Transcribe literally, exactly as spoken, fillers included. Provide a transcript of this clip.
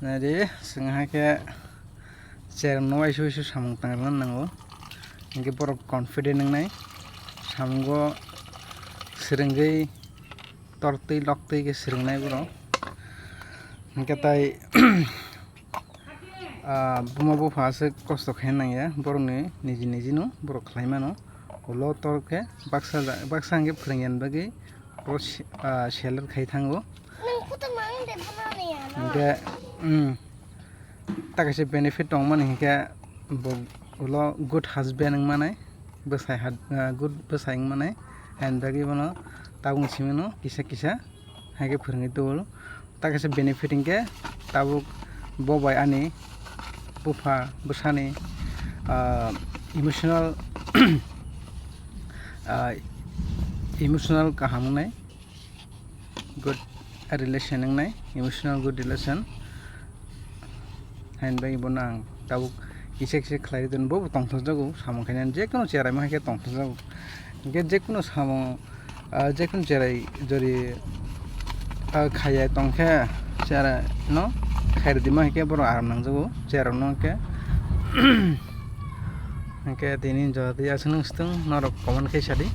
Naidi, chwng hai khe cherno aisu aisu samung tangrwna nango. Hinkhe borok confident wngnai. Samungo swrwngwi tortwi loktwi khe swrwngnai borok. Hinkhe tai, ah, buma bupha aswk kosto khaina nangya. Borokni niji niji no borok khlai mano. Ulo tor khe baksa ja-, baksa hinkhe phwrwngya bagwi o se-, ah, seller khai thango. Nang kutung ma wng de bono ni ano. Hinkhe, mm, ta kaisa benefit tongmani hinkhe bo ulo good husband wng manai, bwsai had-, ah, good bwsai wng manai, and bagwi bono tabuk simi no kisa kisa hai khe phwrwngwi tubul. Ta kaisa benefit hinkhe tabuk bo bai ani bupha bwsani, ah, emotional, ah, emotional kaham wngnai, good relation wngnai, emotional good relation. Hain bai bono ang tabuk kisa kisa khlai ri tong, bo bo tongthok jago, samung khainani je kono cherai ma hai khe tongthok jago. Hinkhe je kono samung, ah, je kono cherai jori, ah, khaiya tong khe cherai no khai ri di ma hai khe borok aram nang jago, cherai no hinkhe. Hinkhe tini jora twi aswk nung swtwng norok comment khai sa di.